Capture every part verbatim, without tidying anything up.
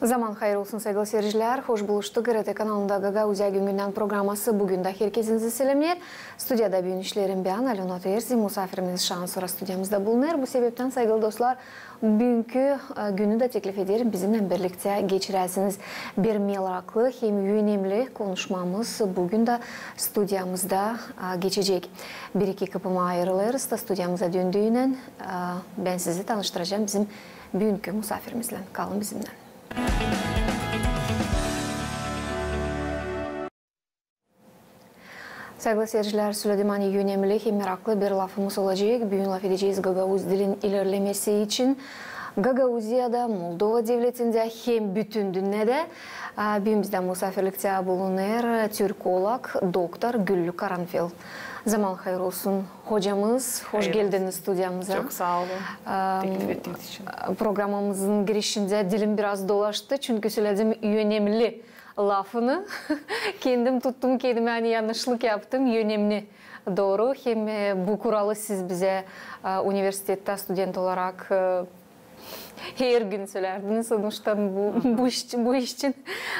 Zaman hayır olsun, saygılı seyircilär. Hoş buluştuk. GRT kanalında Gagauziya gündän programması bugün dä herkezinizi selämneer. Studiyada büün işleerim bän, Alöna Terzi, musaafirimiz şansora studiyamızda bulunêr. Bu sebeptän, saygılı dostlar, büünkü, e, günü dä teklif ederim bizimnän birliktä geçiräsiniz. Bir meraklı hem önemli konuşmamız bugün dä studiyamızda, e, geçecek. Bir-iki kıpıma ayırılêrız da studiyamıza döndüünän, e, bän sizi tanıştıracam bizim büünkü musaafirimizlän. Kalın bizimnän. Saygılı seyircilär, söledim, ani önemli hem meraklı bir lafımız olacek. Büün lafedecez gagauz dilin ilerlemesi için Gagauziyada, Moldova devletindä hem bütün dünnedä. A, büün bizdä musaafirliktä bulunêr türkolog, doktor Güllü Karanfil. Zaman hayır olsun, hocamız. Hoş geldiniz studiyamıza. Çok saa olun. Am, teklif ettiiniz için. Programamızın girişindä dilim biraz dolaştı, çünkü söledim önemli lafını. Kendim tuttum kendimi, ani yannışlık yaptım. Önemli, dooru. Hem, e, bu kuralı siz bizä, e, universitettä student olarak, e, hergün sölärdiniz. Onuştan bu, bu iş için, bu iş için,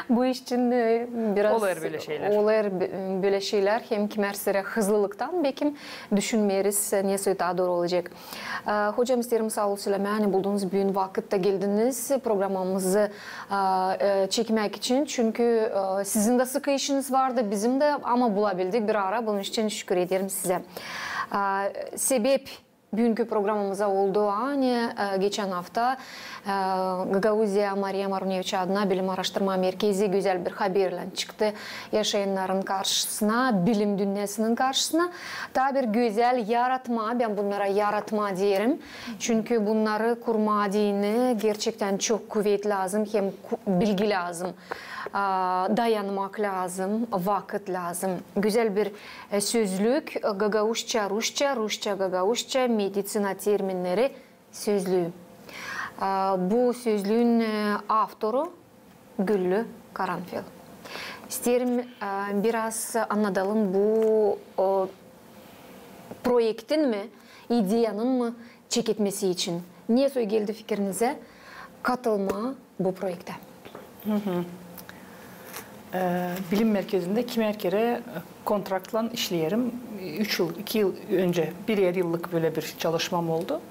bu iş için, e, biraz olêr bölä şeylär. Olêr bö-, bölä şeylär. Hem kimär sırada hızlılıktan bekim düşünmeeriz, e, nesoy taa dooru olacek. E, hocam, isteerim saa ol sölemää, ani buldunuz büün vakıt da geldiniz programamızı, e, e, çekmäk için. Çünkü, e, sizin dä sıkı işiniz vardı, bizim dä, ama bulabildik bir ara. Bunun için şükür ederim sizä. E, sebep büünkü programamıza oldu, ani, e, geçän afta, e, Gagauziya Mariya Maruneviç adına bilim aaraştırma merkezi gözäl bir haberlän çıktı yaşayannarın karşısına, bilim dünnäsinin karşısına. Taa bir gözäl yaratma, bän bunnara yaratma deerim. Çünkü bunnarı kurmaa deyni gerçektän çok kuvet lääzım, hem ku-, bilgi lääzım, a, dayanmak lääzım, vakıt lääzım. Gözäl bir, e, sözlük, e, gagauzça, rusça, rusça, gagauzça, meditsina terminneri sözlüü. A, bu sözlüün, e, avtoru Güllü Karanfil. İsteerim, e, biraz annadalım bu, o, proektin mi, ideyanın mı çeketmesi için. Nesoy geldi fikirinizä katılmaa bu proektä? E, bilim merkezindä kimär kerä, e, kontraktlan işleerim. Üç yıl, iki yıl öncä, birär yıllık bölä bir çalışmam oldu.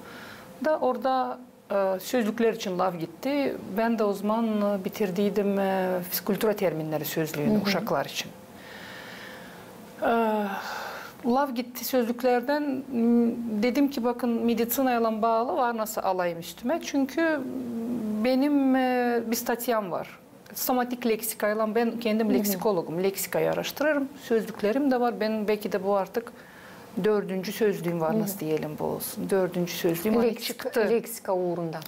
Da orada, e, sözlüklär için laf gitti. Bän dä ozaman, e, bitirdiydim, e, fizkultura terminneri sözlüünü uşaklar için. E, laf gitti sözlüklerdän. M, dedim ki, bakın, mediţinaylan baalı var nasıl alayım üstümä. Çünkü benim, e, bir statyam var. Somatik leksikaylan, bän kendim leksikologum, leksikayı aaraştırêrım, sözlüklerim dä var. Bän beki dä bu artık dördüncü sözlüüm var, nasıl deyelim, bu olsun. Dördüncü sözlüüm, ani çıktı. Leksika uurunda.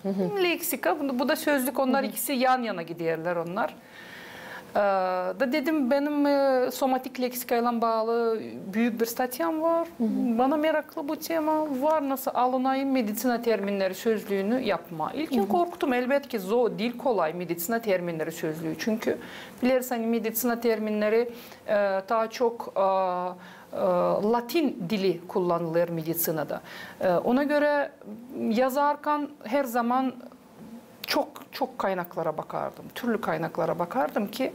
Leksika, bu, bu da sözlük, onnar ikisi yan-yana giderlär onnar. E, da dedim, benim, e, somatik leksikaylan baalı büük bir statyam var. Bana meraklı bu tema. Var nasıl alınayım mediţina terminneri sözlüünü yapmaa. İlkin korktum, elbetki, zor, diil kolay mediţina terminneri sözlüü. Çünkü bilersin, ani mediţina terminneri, e, taa çok, e, e, latin dili kullanılêr mediţinada. E, ona görä yazarkan her zaman çok, çok kaynaklara bakardım, türlü kaynaklara bakardım ki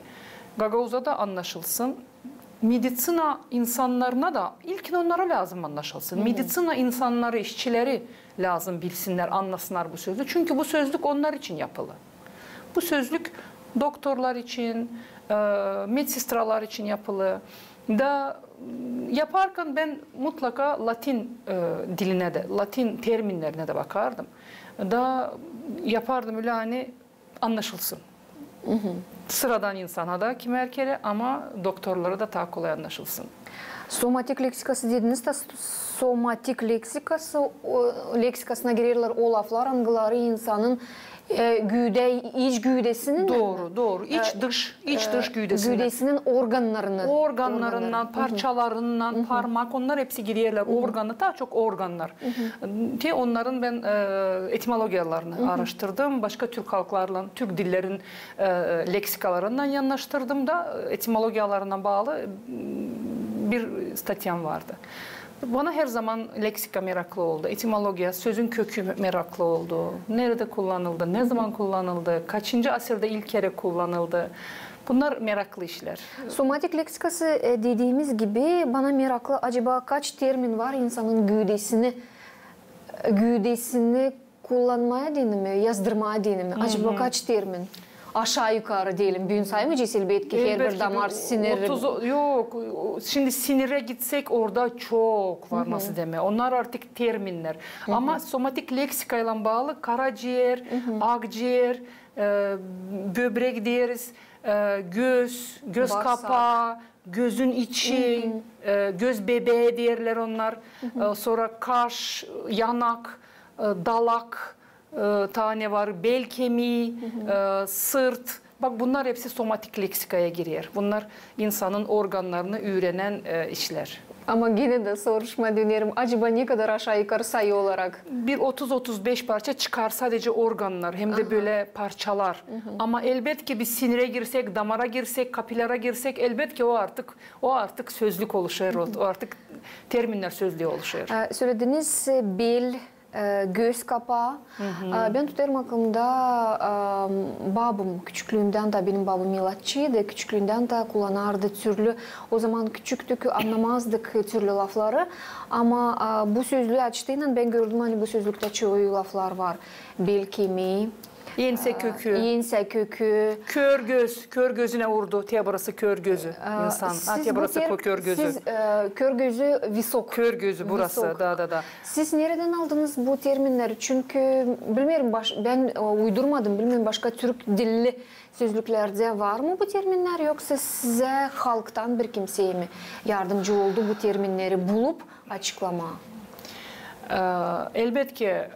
gagauza da annaşılsın. Mediţina insannarına da, ilkin onnara lääzım annaşılsın. Mediţina insannarı, işçileri lääzım bilsinnär, annasınnar bu sözlüü. Çünkü bu sözlük onnar için yapılı. Bu sözlük doktorlar için, e, medsestralar için yapılı. Da, m, yaparkan bän mutlaka latin, e, dilinä dä, latin terminnerinä dä bakardım. Da yapardım ölä, ani annaşılsın. Sıradan insana da kimär kerä, ama doktorlara da taa kolay annaşılsın. Somatik leksikası dediniz da, s-, somatik leksikası, o, leksikasına girerlär o laflar, angıları insanın, e, güüdä, iç güüdesinin, dooru, dooru. İç, e, dış, iç, e, dış güüdesinin. Güüdesinin organnarını. Organnarından, parçalarından, parmak, onnar hepsi girerlär organı, taa çok organnar. Te onnarın bän, e, etimologiyalarını aaraştırdım. Başka türk halklarlan, türk dillerin, e, leksikalarınnan yannaştırdım da, e, etimologiyalarına baalı, m, bir statyam vardı. Bana her zaman leksika meraklı oldu, etimologiya, sözün kökü meraklı oldu. Neredä kullanıldı, ne zaman kullanıldı, kaçıncı asırda ilk kerä kullanıldı? Bunnar meraklı işlär. Somatik leksikası, e, dediimiz gibi, bana meraklı, acaba kaç termin var insanın güüdesini, güüdesini kullanmaa deyni mi, yazdırmaa deyni mi? Acaba kaç termin? Aşaa-yukarı deyelim. Büün saymayacez, elbetki, herbir damar, sinir. Yok, şindi sinirä gitsek, orada çok var, nasıl demää. Onnar artık terminnär. Ama somatik leksikaylan baalı karacier, akcier, e, böbrek deeriz, e, göz, göz kapaa, gözün içi, e, göz bebeä deerlär onnar. E, sora kaş, yanak, e, dalak, e, taa ne var, bel kemii, e, sırt. Bak, bunnar hepsi somatik leksikaya girer. Bunnar insanın organnarını üürenän, e, işlär. Ama genä dä soruşmaa dönerim, acaba ne kadar aşaa-yukarı sayı olarak? Bir otuz-otuz beş parça çıkar sadece organnar, hem dä bölä parçalar. Ama elbetki biz sinirä girsek, damara girsek, kapillära girsek, elbetki o artık, o artık sözlük oluşêr, o, o artık terminnär sözlüü oluşêr. E, sölediniz, e, bel, e, göz kapaa. E, bän tutêrım aklımda, e, babam, küçüklüümdän dä, benim babam ilaççıydı, küçüklüümdän dä kullanardı türlü, o zaman küçüktük, annamazdık türlü lafları. Ama, e, bu sözlüü açtıynan bän gördüm, ani bu sözlüktä çoyu laflar var. Bel kemii, ensä kökü. Ensä kökü. Kör göz, kör gözünä urdu. Te burası kör gözü insan. A, te burası kör gözü. Siz, e, kör gözü, висок. Kör gözü burası, da, da, da. Siz neredän aldınız bu terminneri? Çünkü, bilmeerim, baş-, bän, e, uydurmadım, bilmeerim, başka türk dilli sözlüklerdä var mı bu terminnär, yoksa sizä halktan bir kimsey mi yardımcı oldu bu terminneri bulup açıklamaa? E, elbetki, e,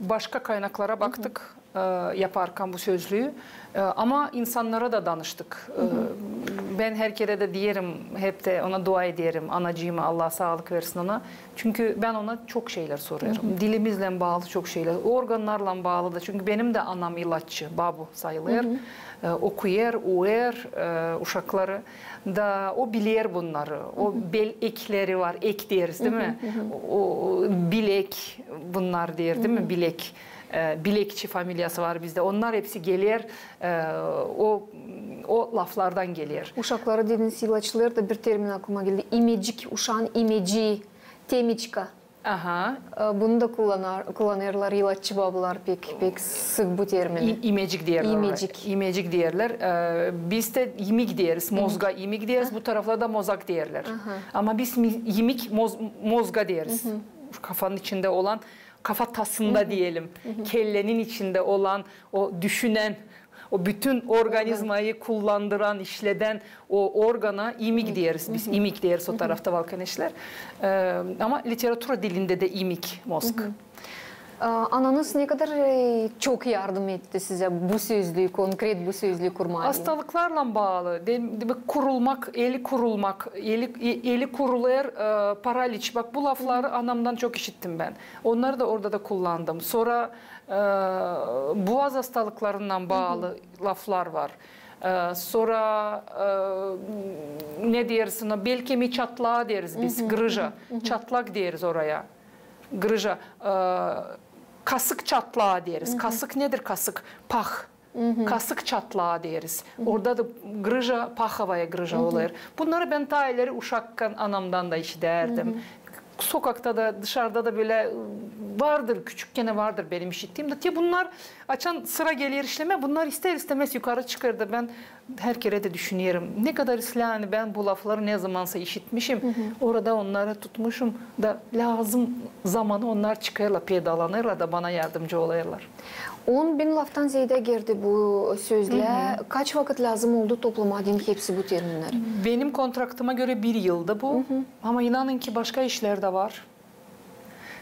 başka kaynaklara baktık, e, yaparkan bu sözlüü. E, ama insannara da danıştık. E, bän her kerä dä deerim, hep dä ona dua ederim, anacııma, Allah saalık versin ona. Çünkü bän ona çok şeylär sorêrım. Dilimizlän baalı çok şeylär, organnarlan baalı da. Çünkü benim dä anam ilaççı, babu sayılêr. E, okuyêr, uêr, e, uşakları. Da o biler bunnarı. O bel ekleri var, ek deeriz, diil mi? O, o bilek, bunnar deer, diil mi? Bilek. E, bilekçi familiyası var bizdä. Onnar hepsi geler, e, o, o laflardan geler. Uşakları dediniz, ilaçlêêr da, bir termin aklıma geldi. İmecik, uşaan imecii, temiçka. Aha. E, bunu da kullanar, kullanêrlar ilaççı babular pek, pek sık bu termini. İ-, imecik deerlär. İmecik. İmecik deerlär. E, biz dä imik deeriz, mozga imik deeriz, bu taraflarda mozak deerlär. Aha. Ama biz mi-, imik moz-, mozga deeriz. Kafanın içindä olan, kafatasında deyelim, kellenin içindä olan o düşünän, o bütün organizmayı kullandıran, işledän o organa imik deeriz biz. İmik deeriz o tarafta, Valkaneşlär. E, ama literatura dilindä dä imik, mozg. E, ananız ne kadar, e, çok yardım etti sizä bu sözlüü, konkret bu sözlüü kurmaa? Astalıklarlan baalı. De-, de-, kurulmak, eli kurulmak, eli, e-, eli kurulêr, e, paraliç. Bak, bu lafları anamdan çok işittim bän. Onnarı da orada da kullandım. Sora, e, buaz astalıklarından baalı laflar var. E, sora, e, ne deersin, o bel kemii çatlaa deeriz biz, grıja. Çatlak deeriz oraya. Grıja. E, kasık çatlaa deeriz. Kasık nedir kasık? Pah. Kasık çatlaa deeriz. Orada da grıja, pahovaya grıja olêr. Bunnarı bän taa ileri uşakkän anamdan da işidärdim. Sokakta da, dışarda da bölä vardır, küçükkän vardır benim işittiim dä. Te bunnar, açan sıra geler işlemää, bunnar ister-istämäz yukarı çıkêr da bän her kerä dä düşünerim, ne kadar islää, ani bän bu lafları ne zamansa işitmişim, orada onnarı tutmuşum da lääzım zamanı onnar çıkêrlar, peydalanêrlar da bana yardımcı olêrlar. On bin laftan zeedä girdi bu sözlää. Kaç vakıt lääzım oldu toplamaa deyni hepsi bu terminneri? Benim kontraktıma görä bir yıldı bu. Ama inanın ki, başka işlär dä var.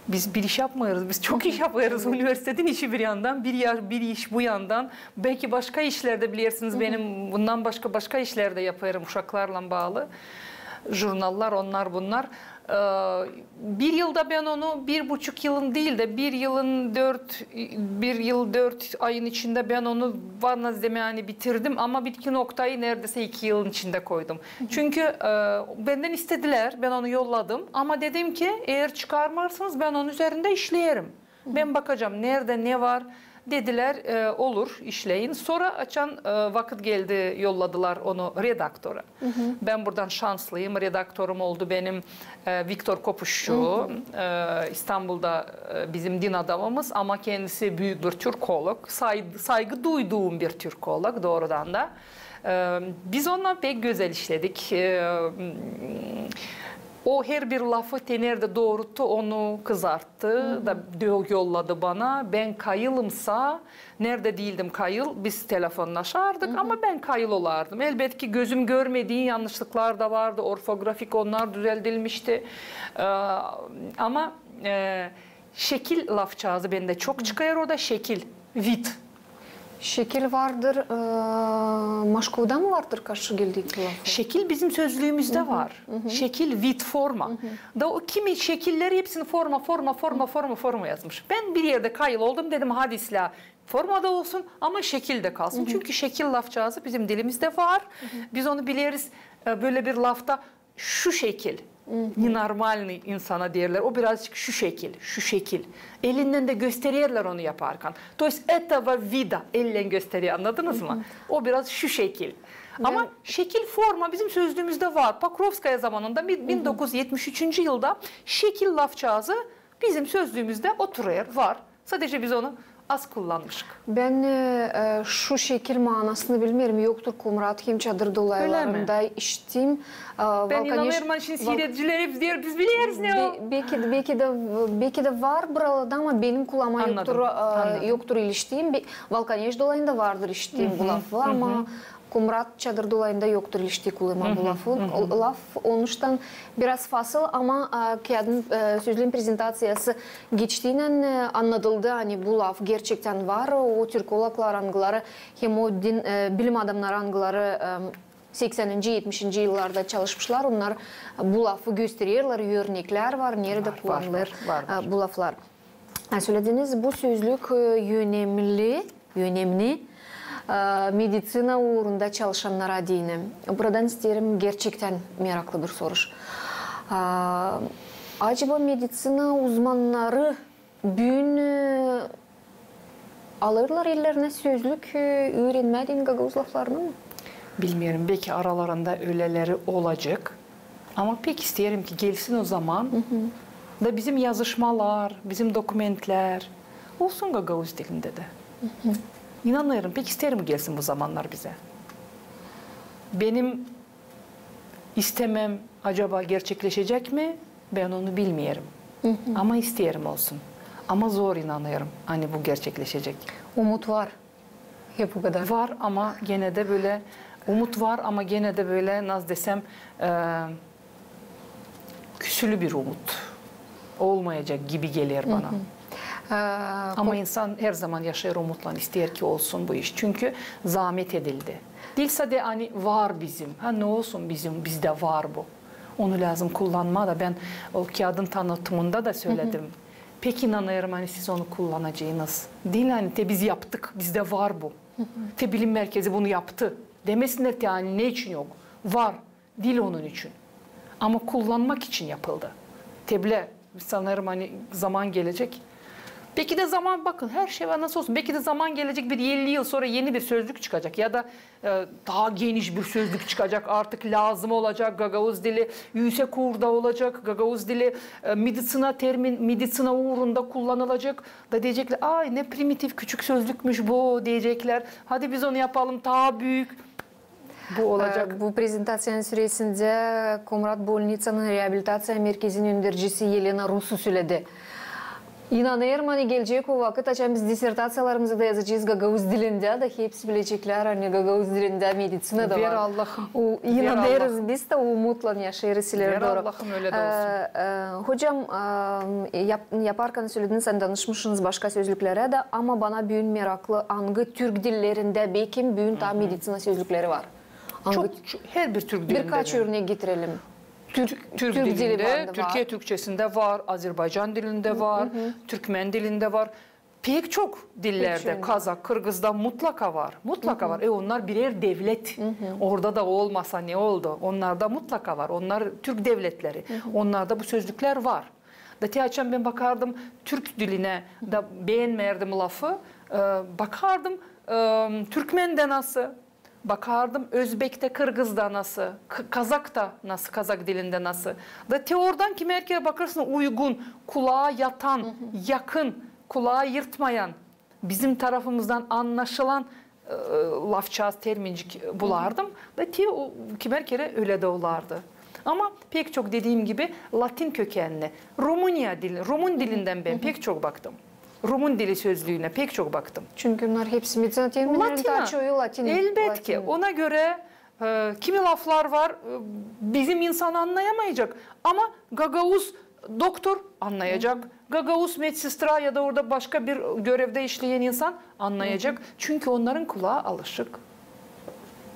Biz bir iş yapmêêrız, biz çok iş yapêrız. Universitetin işi bir yandan, bir ya-, bir iş bu yandan. Belki başka işlär dä, bilersiniz, benim bundan başka, başka işlär dä yapêrım uşaklarlan baalı. jurnallar, onnar, bunnar. E, bir yılda bän onu, bir buçuk yılın diil dä, bir yılın dört, bir yıl dört ayın içindä bän onu, var nasıl demää, ani bitirdim, ama bitki noktayı neredäysä iki yılın içindä koydum. Çünkü, e, bendän istedilär, bän onu yolladım, ama dedim ki, eer çıkarmarsınız, bän onun üzerindä işleerim. Bän bakacam, neredä ne var. Dedilär, e, olur, işleyin. Sora, açan, e, vakıt geldi, yolladılar onu redaktora. Bän buradan şanslıyım, redaktorum oldu benim, e, Viktor Kopuşçu, e, İstanbulda, e, bizim din adamımız, ama kendisi büük bir türkolog, say-, saygı duyduum bir türkolog, doorudan da. E, biz onunnan pek gözäl işledik. E, o herbir lafı te neredä dooruttu, onu kızarttı. Da dö-, yolladı bana. Bän kayılımsa, neredä diildim kayıl, biz telefonnaşardık, ama bän kayıl olardım. Elbetki, gözüm görmedii yannışlıklar da vardı, orfografik, onnar düzeldilmişti. E, ama, e, şekil lafçaazı bendä çok çıkêr, o da şekil, vid. Şekil vardır, e, Moşkovda mı vardır karşı geldii lafı? Şekil bizim sözlüümüzdä var. Şekil, vid, forma. Da o kimi şekiller hepsini forma, forma, forma, forma, forma yazmış. Bän bir erdä kayıl oldum, dedim, hadi islää formada olsun, ama şekil dä kalsın. Çünkü şekil lafçaazı bizim dilimizdä var. Biz onu bileriz, e, bölä bir lafta şu şekil. Неnormalnıy insana deerlär. O birazçık şu şekil, şu şekil. Elindän dä göstererlär onu yaparkan. То есть этого вида, ellän gösteriyor, annadınız mı? O biraz şu şekil. Ama şekil, forma bizim sözlüümüzdä var. Pokrovskaya zamanında, bin dokuz üz etmiş üçüncü yılda şekil lafçaazı bizim sözlüümüzdä oturêr, var. Sadecä biz onu az kullanmışık. Bän, e, e, şu şekil maanasını bilmeerim. Yoktur Komrat hem Çadır dolaylarında işittim. E, bän inanêrım, ani şindi siiredicilär hep deer, biz bileriz ne o. Beki dä, beki dä, beki dä var buralarda, ama benim kulağıma yoktur, e, yoktur iliştiim. Valkaneş dolayında vardır işittiim bu lafı, ama Komrat Çadır dolayında yoktur iliştiim kulağıma bu lafı. Laf onuştan biraz fasıl, ama, e, kiyadın, e, sözlüün prezentaţiyası geçtiynän, e, annadıldı, ani bu laf gerçektän var. O türkologlar, angıları hem o din, e, bilim adamnarı, angıları, e, sekseninci, etmişinci yıllarda çalışmışlar, onnar bu lafı göstererlär, örneklär var, neredä kullanılêr, e, bu laflar. Ha, sölediniz, bu sözlük, e, önemli, önemli, e, meditsina uurunda çalışannara deyni. Buradan isteerim gerçektän meraklı bir soruş. A, acaba meditsina uzmannarı büün, e, alêrlar ellerinä sözlük, e, üürenmää deyni gagauz laflarını mı? Bilmeerim, beki aralarında öleleri olacek. Ama pek isteerim ki gelsin o zaman da bizim yazışmalar, bizim dokumentlär olsun gagauz dilindä dä. İnanêrım, pek isteerim gelsin bu zamannar bizä. Benim istemem acaba gerçekleşecek mi? Bän onu bilmeerim. Ama isteerim olsun. Ama zor inanêrım, ani bu gerçekleşecek. Umut var. Hep o kadar. Var, ama genä dä bölä, umut var, ama genä dä bölä, nasıl desem, e, küsülü bir umut. Olmayacek gibi geler bana. E, ama insan her zaman yaşêêr umutlan, isteer ki olsun bu iş. Çünkü zaamet edildi. Diil sade, ani var bizim. Ha, ne olsun bizim, bizdä var bu. Onu lääzım kullanmaa da, bän o kiyadın tanıtımında da söledim. Pek inanêrım, ani siz onu kullanacınız. Diil, ani te biz yaptık, bizdä var bu. Te bilim merkezi bunu yaptı. Demesinnär te, ani ne için yok. Var. Diil onun için. Ama kullanmak için yapıldı. Te bölä sanêrım, ani zaman gelecek. Peki dä zaman, bakın, her şey var nasıl olsun. Peki dä zaman gelecek, bir elli yıl sora eni bir sözlük çıkacek. Ya da e, taa geniş bir sözlük çıkacek, artık lääzım olacek, gagauz dili üüsek uurda olacek, gagauz dili, e, meditsina termin, meditsina uurunda kullanılacek. Da deyeceklär, ay, ne primitiv küçük sözlükmüş bu, deyeceklär. Hadi biz onu yapalım taa büük. Bu olacek. E, bu prezentaţiyanın süresindä Komrat bolniţanın reabilitaţiya merkezinin öndercisi Elena Rusu söledi. İnanêrım, ani gelecek o vakıt, açan biz disertaţiyalarımızı da yazacez gagauz dilindä, da hepsi bileceklär, ani gagauz dilindä meditsina da var. Ver Allahım. İnanêrız biz dä, umutlan yaşêêrız ileri dooru. Ver Allahım, ölä dä olsun. E, e, hocam, e, yap-, yaparkan sölediniz, ani danışmışsınız başka sözlüklerä dä, ama bana büün meraklı, angı türk dillerindä, beki büün taa meditsina sözlükleri var. Çok, çok, herbir türk dilindä. Birkaç örnek getirelim. Türk, Türk dilindä, Türkiye Türkçesindä var, Azerbaycan dilindä var, türkmen dilindä var. Pek çok dillerdä, kazak, kırgızda mutlaka var. Mutlaka var. E, onnar birer devlet. Orada da olmasa ne oldu? Onnarda mutlaka var. Onnar türk devletleri. Onnarda bu sözlüklär var. Da te açan bän bakardım türk dilinä, da beenmärdim lafı, e, bakardım, e, türkmendä nasıl, bakardım özbektä, kırgızda nasıl, k-, kazakta nasıl, kazak dilindä nasıl. Da te oradan kimer kerä bakêrsın uygun, kulaa yatan, yakın, kulaa yırtmayan, bizim tarafımızdan annaşılan, e, lafçaaz, termincik bulardım. Da te o, kimer kerä ölä dä olardı. Ama pek çok, dediim gibi, latin kökenli. Rumıniya dili, rumun dilindän bän pek çok baktım. Rumun dili sözlüünä pek çok baktım. Çünkü onnar hepsi medicina terminleri, latına. Elbetki. Ona görä, e, kimi laflar var, e, bizim insan annayamayacak. Ama gagauz doktor annayacak. Gagauz medsestra ya da orada başka bir görevdä işleyän insan annayacak. Çünkü onnarın kulaa alışık.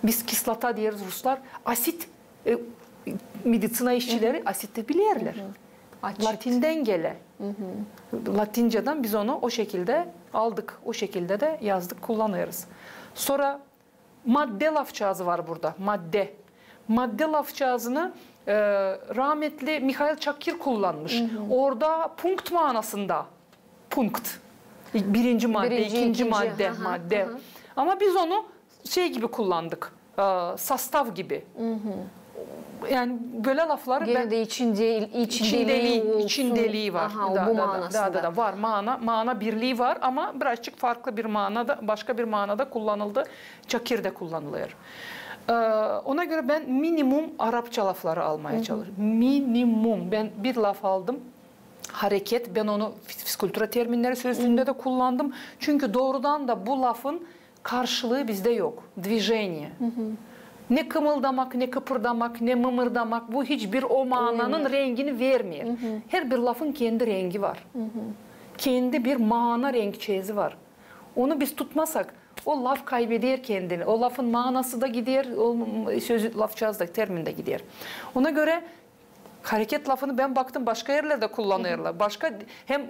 Biz kislota deeriz ruslar, asit, e, medicina işçileri asiti bilerlär. Açık. Latindän gelä. Latincadan biz onu o şekildä aldık, o şekildä dä yazdık, kullanêrız. Sora maddä lafçaazı var burada, maddä. Maddä lafçaazını, e, raametli Mihail Çakir kullanmış. Orada punkt maanasında. Punkt. Birinci maddä, ikinci maddä, maddä. Ama biz onu şey gibi kullandık, e, sostav gibi. Yani bölä lafları... Genä dä içindeli-, içindelii var. Da, da, da, var. Maana, maana birlii var, ama birazçık farklı bir maanada, başka bir maanada kullanıldı. Çakir dä kullanılêr. E, ona görä bän minimum arapça lafları almaya çalıştım. Minimum. Bän bir laf aldım. Hareket, bän onu fiz-, fizkultura terminneri sözlüündä dä kullandım. Çünkü doorudan da bu lafın karşılıı bizdä yok. Движение. Ne kımıldamak, ne kıpırdamak, ne mımırdamak, bu hiçbir o maananın rengini vermeer. Herbir lafın kendi rengi var. Kendi bir maana renkçeezi var. Onu biz tutmasak, o laf kaybeder kendini. O lafın maanası da gider, o söz, lafçaaz da, termin dä gider. Ona görä hareket lafını bän baktım, başka erlerdä kullanêrlar. Başka hem, e,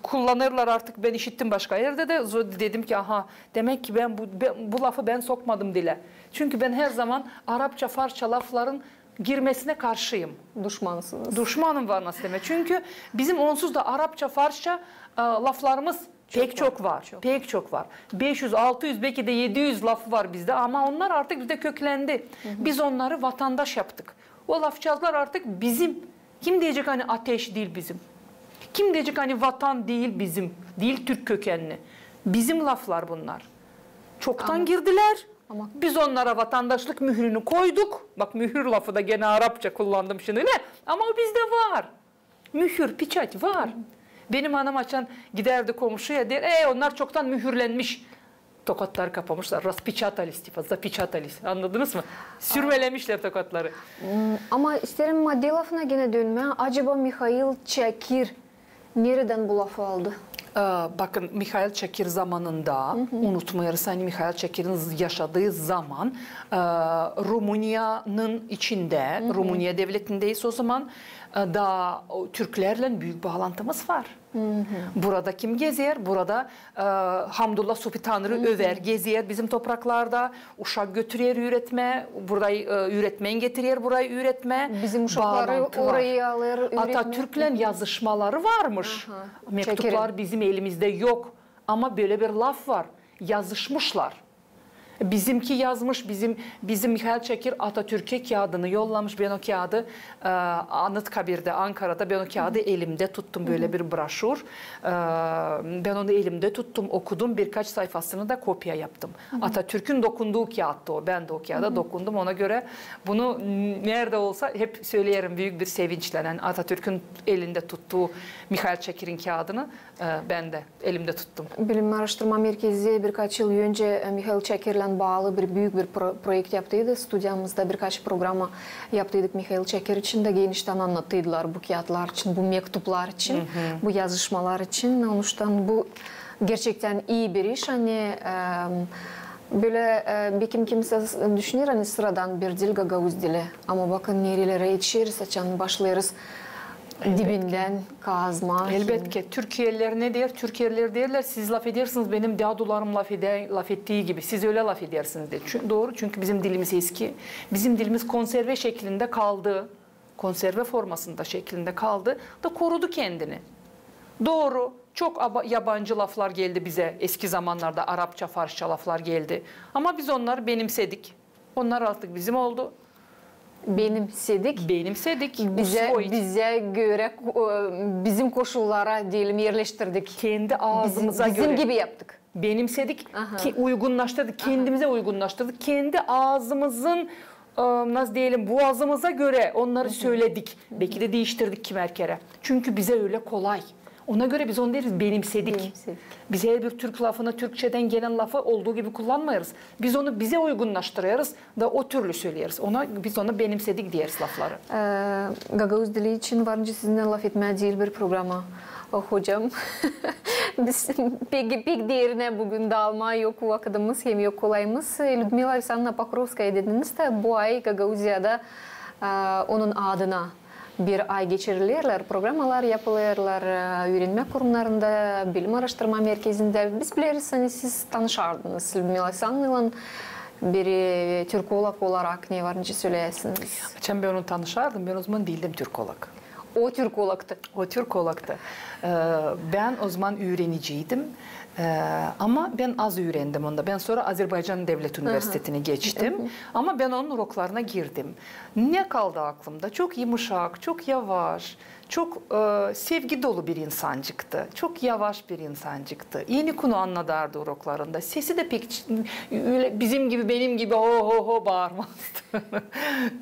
kullanêrlar artık, bän işittim başka erdä dä, zo-, dedim ki, aha, demäk ki bän bu, bän, bu lafı bän sokmadım dilä. Çünkü bän herzaman arapça, farsça lafların girmesinä karşıyım. Duşmansınız. Duşmanım var, nasıl demäk. Çünkü bizim onsuz da arapça, farsça, e, laflarımız pek çok var. Pek çok var. Beş üz, altı üz, beki dä edi üz lafı var bizdä, ama onnar artık bizdä köklendi. Biz onnarı vatandaş yaptık. O lafçaazlar artık bizim. Kim deyecek, ani ateş diil bizim? Kim deyecek, ani vatan diil bizim? Diil türk kökenli. Bizim laflar bunnar. Çoktan girdilär. Biz onnara vatandaşlık mührünü koyduk. Bak, mühür lafı da genä arapça kullandım şindi, ne? Ama o bizdä var. Mühür, печать var. Benim anam açan gidärdi komşuya, deer, e, onnar çoktan mühürlenmiş. Tokatları kapamışlar, распечатались, tipa, запечатались. Annadınız mı? Sürmelemişlär tokatları. Ama isteerim maddä lafına genä dönmää. Acaba Mihail Çakir neredän bu lafı aldı? E, bakın, Mihail Çakir zamanında, unutmêêrız, ani Mihail Çakirin yaşadıı zaman, e, Rumıniyanın içindä, Rumıniya devletindäyiz o zaman, e, da o türklärlän büük baalantımız var. Burada kim gezer? Burada, e, Hamdullah Sopi Tanrı över, gezer bizim topraklarda, uşak götürer üüretmää, burada, e, üüretmen getirer burayı üüretmää. Bizim uşakları orayı alêr üüretmää. Atatürklän yazışmaları varmış. Mektuplar bizim elimizdä yok. Ama bölä bir laf var. Yazışmışlar. Bizimki yazmış, bizim, bizim Mihail Çakir Atatürkä kiyadını yollamış. Bän o kiyadı, e, Anıtkabir'dä, Ankara'da, bän o kiyadı elimdä tuttum, bölä bir broşür. E, bän onu elimdä tuttum, okudum, birkaç sayfasını da kopiya yaptım. Atatürk'ün dokunduğu kiyaattı o, bän dä o kiyada dokundum. Ona görä bunu n-, neredä olsa hep söleerim büük bir sevinçlän, ani Atatürk'ün elindä tuttuğu Mihail Çakir'in kiyadını, e, bän dä elimdä tuttum. Bilim aaraştırma merkezi birkaç yıl öncä, e, Mihail Çakirlän baalı bir büük bir pro-, proekt yaptıydı. Studiyamızda birkaç programa yaptıydık Mihail Çakir için dä geniştän annattıydılar bu kiyatlar için, bu mektuplar için, bu yazışmalar için. Onuştan bu gerçektän ii bir iş, ani, e, Bölä, e, bekim kimsä düşüner, ani sıradan bir dil gagauz dili. Ama bakın, nerelerä etişeriz, açan başlêêrız dibindän kazmaa. Elbetki, türkiyeliler ne deer? Türkiyeliler deerlär, siz lafedersiniz benim dadularım lafeder, lafettiği gibi. Siz ölä lafedersiniz, deer. Çü-, dooru, çünkü bizim dilimiz eski. Bizim dilimiz konserve şeklindä kaldı. Konserve formasında, şeklindä kaldı da korudu kendini. Dooru, çok aba-, yabancı laflar geldi bizä. Eski zamannarda arapça, farsça laflar geldi. Ama biz onnarı benimsedik. Onnar artık bizim oldu. Benimsedik. Benimsedik. Bizä, usvoit. Bizä görä, e, bizim koşullara, deyelim, erleştirdik. Kendi aazımıza görä. Bizim gibi yaptık. Benimsedik, uygunnaştırdık, kendimizä uygunnaştırdık. Kendi aazımızın, e, nasıl deyelim, buazımıza görä onnarı söledik. Beki dä diiştirdik kimär kerä. Çünkü bizä ölä kolay. Ona görä biz onu deeriz, benimsedik. Benimsedik. Biz herbir türk lafını, türkçedän gelän lafı olduu gibi kullanmêêrız. Biz onu bizä uygunnaştırêrız da o türlü söleeriz. Ona, biz ona benimsedik deeriz lafları. E, gagauz dili için var nicä sizinnän lafetmää diil bir programa, hocam. Biz pek, pek derinä büün daalmaa yok vakıdımız hem yok kolayımız. Lüdmila Aleksannovna Pokrovskaya dediniz dä, bu ay Gagauziyada, e, onun adına bir ay geçirilerlär, programalar yapılêrlar, e, üürenmä kurumnarında, bilim aaraştırma merkezindä. Biz bileriz, ani siz tanışardınız Lüdmila Aleksannovnaylan bir, e, türkolog olarak, ne var nicä söleyäsiniz? Açan bän onu tanışardım, bän o zaman diildim türkolog. O türkologtu. O türkologtu. E, bän o zaman üüreniciydim. E, ama bän az üürendim onda. Bän sora Azerbaycan Devlet Universitetinä geçtim. Ama bän onun uroklarına girdim. Ne kaldı aklımda? Çok yumuşak, çok yavaş, çok, e, sevgi dolu bir insancıktı. Çok yavaş bir insancıktı. Eni kunu annadardı uroklarında. Sesi dä pek ç-, ölä bizim gibi, benim gibi ho ho ho baarmazdı.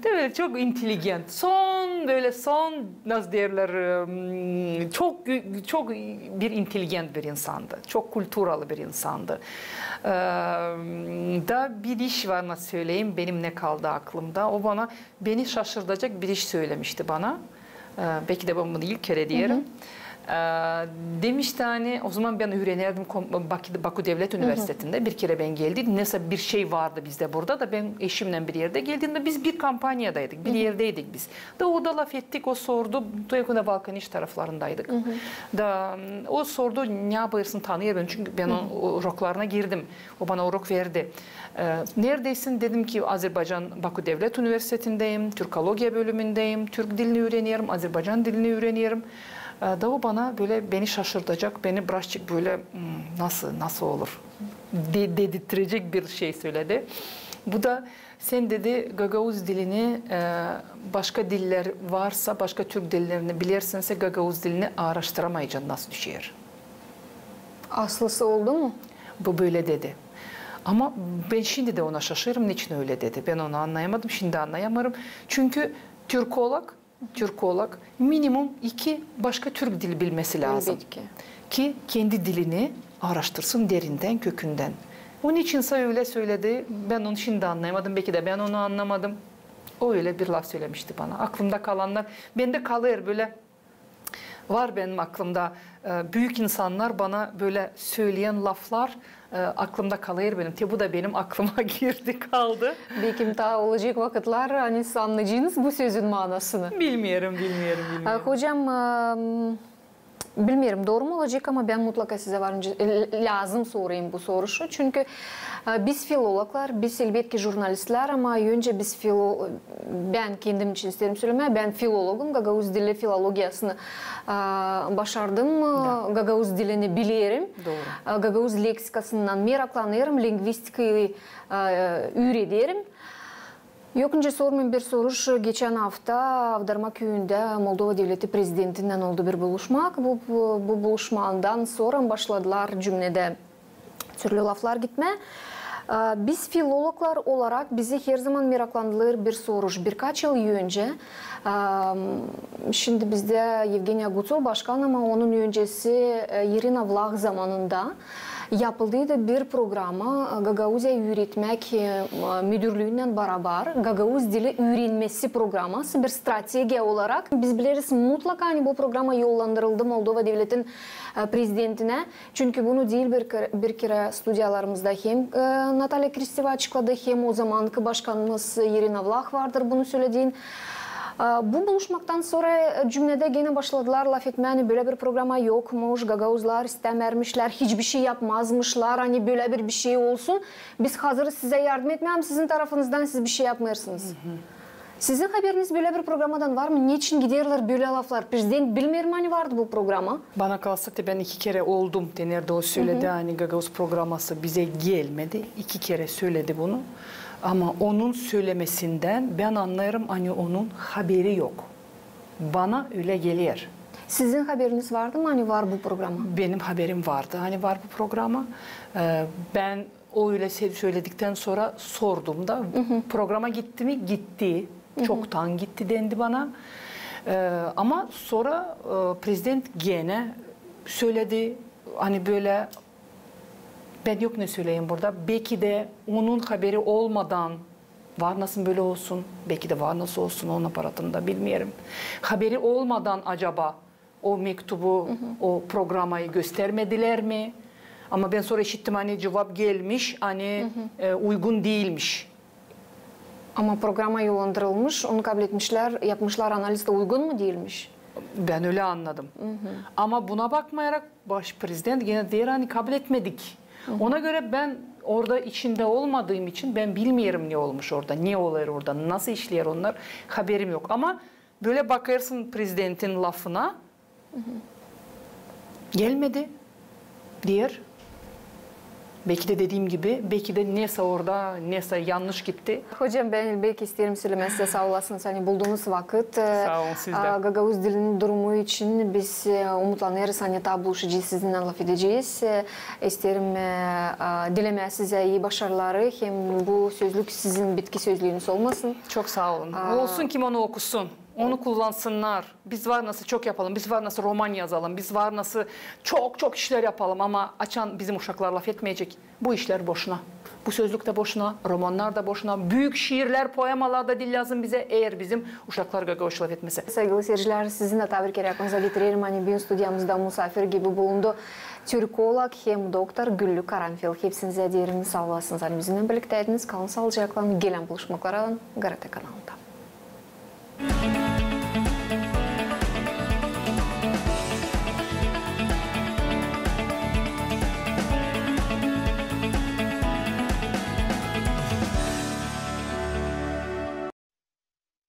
Dä bölä çok inteligent. Son, bölä son, nasıl deerlär, em, çok, çok bir inteligent bir insandı. Çok kulturalı bir insandı. Em, da bir iş var, nasıl söleyim, benim ne kaldı aklımda. O bana, beni şaşırdacek bir iş sölemişti bana. E, beki dä bän bunu ilk kerä deerim. E, demişti, ani o zaman bän üürenerdim Kom-, Baku, Baku Devlet Universitetindä. Bir kerä bän geldiydim. Nesä bir şey vardı bizdä burada da, bän eşimnän bir erdä geldim da biz bir kompaniyadaydık, bir erdeydik biz. Da o da lafettik, o sordu, Tuekunä Balkaniş taraflarındaydık. Da, m, o sordu, ne yapêrsın, tanıyêr beni, çünkü bän onun uroklarına girdim. O bana urok verdi. E, neredeysin? Dedim ki, Azerbaycan Baku Devlet Universitetindeyim, türkologiya bölümündeyim, türk dilini üürenerim, azerbaycan dilini üürenerim. E, da o bana bölä beni şaşırdacek, beni birazcık bölä, m, nasıl, nasıl olur? De-, dedirtecek bir şey söledi. Bu da, sen, dedi, gagauz dilini, e, başka diller varsa, başka türk dillerini bilersinsä, gagauz dilini aaraştıramayacan, nasıl düşer? Aslısı oldu mu? Bu bölä dedi. Ama bän şindi dä ona şaşêrım, neçin ölä dedi. Bän onu annayamadım, şindi annayamêêrım. Çünkü türkolog, türkolog minimum iki başka türk dili bilmesi lääzım. Elbetki. Ki kendi dilini aaraştırsın derindän, kökündän. Onun için sä ölä söledi, bän onu şindi annayamadım, beki dä bän onu annamadım. O ölä bir laf sölemişti bana. Aklımda kalannar, bendä kalêr bölä. Var benim aklımda, e, büük insannar bana bölä söleyän laflar, e, aklımda kalêr benim. Te bu da benim aklıma girdi, kaldı. Bekim taa olacek vakıtlar, ani siz annayacınız bu sözün manasını. Bilmeerim, bilmeerim, bilmeerim. E, hocam, e, bilmeerim, dooru mu olacek, ama bän mutlaka sizä var nicä, e, lääzım sorayım bu soruşu. Çünkü, e, biz filologlar, biz elbetki jurnalistlär, ama öncä biz filo-, bän kendim için isteerim sölemää, bän filologum, gagauz dili filologiyasını, e, başardım, e, gagauz dilini bilerim. Dooru. E, gagauz leksikasından meraklanêrım, lingvistikayı, e, üürederim. Yok nicä sormayım bir soruş. Geçän afta Avdarma küüyündä Moldova Devleti Prezidentindän oldu bir buluşmak. Bu, bu, bu buluşmadan sora başladılar cümnedä türlü laflar gitmää. E, biz filologlar olarak bizi herzaman meraklandırêr bir soruş. Birkaç yıl öncä, e, şindi bizdä Yevgeniy Ogutsov başkan, ama onun öncesi, e, İrina Vlah zamanında Yapıldıydı bir programa, e, Gagauziya üüretmäk, e, müdürlüünnän barabar, gagauz dili üürenmesi programası, bir strategiya olarak. Biz bileriz, mutlaka, ani bu programa yollandırıldı Moldova devletin, e, prezidentinä. Çünkü bunu diil bir kerä, bir kerä studiyalarımızda hem, e, Natalya Kristeva açıkladı, hem o zamankı başkanımız İrina Vlah vardır bunu söledin. E, bu buluşmaktan sora, e, cümledä genä başladılar lafetmää, ani bölä bir programa yokmuş, gagauzlar istämärmişlär, hiçbir şey yapmazmışlar, ani bölä bir, bir şey olsun. Biz hazırız sizä yardım etmää, ama sizin tarafınızdan siz bir şey yapmêêrsınız. Sizin haberiniz bölä bir programadan var mı? Neçin giderlär bölä laflar? Prezident bilmeer mi, ani vardı bu programa? Bana kalsa, te bän iki kerä oldum, te neredä o söledi, ani gagauz programası bizä gelmedi. İki kerä söledi bunu. Ama onun sölemesindän bän annêêrım, ani onun haberi yok. Bana ölä geler. Sizin haberiniz vardı mı, ani var bu programa? Benim haberim vardı, ani var bu programa. E, bän o ölä sö-, sölediktän sora sordum da, programa gitti mi? Gitti. Çoktan gitti dendi bana. E, ama sora, e, prezident genä söledi, ani bölä, bän yok ne söleyim burada, beki dä onun haberi olmadan, var nasıl bölä olsun, beki dä var nasıl olsun, onun aparatında bilmeerim. Haberi olmadan acaba o mektubu, o programayı göstermedilär mi? Ama bän sora işittim, ani cuvap gelmiş, ani, e, uygun diilmiş. Ama programa yollandırılmış, onu kabletmişlär, yapmışlar analiz da, uygun mu diilmiş? Bän ölä annadım. Ama buna bakmayarak baş prezident genä deer, ani kabletmedik. Ona görä bän orada içindä olmadıım için bän bilmeerim, ne olmuş orada, ne olêr orada, nasıl işleer onnar, haberim yok. Ama bölä bakêrsın prezidentin lafına, gelmedi, deer. Beki dä dediim gibi, beki dä nesä orada, nesä yannış gitti. Hocam, bän elbetki isteerim sölemää sizä saa olasınız, ani buldunuz vakıt. E, saa olun, siz dä. A, gagauz dilinin durumu için biz, e, umutlanêrız, ani taa buluşacez, sizinnän lafedecez. E, isteerim, e, a, dilemää sizä ii başarıları, hem bu sözlük sizin bitki sözlüünüz olmasın. Çok saa olun. A, olsun, kim onu okusun. Onu kullansınnar. Biz var nasıl çok yapalım, biz var nasıl roman yazalım, biz var nasıl çok çok işlär yapalım, ama açan bizim uşaklar lafetmeyecek, bu işlär boşuna. Bu sözlük tä boşuna, romannar da boşuna, büük şiirlär, poemalar da diil lääzım bizä, eer bizim uşaklar gagauzça lafetmesä. Saygılı seyircilär, sizinnän taa bir kerä aklınıza getirerim, ani büün studiyamızda musaafir gibi bulundu türkolog hem doktor Güllü Karanfil. Hepsinizä deerim saa olasınız, ani bizimnän birliktäydiniz. Kalın saalıcaklan, gelän buluşmaklara GRT kanalında.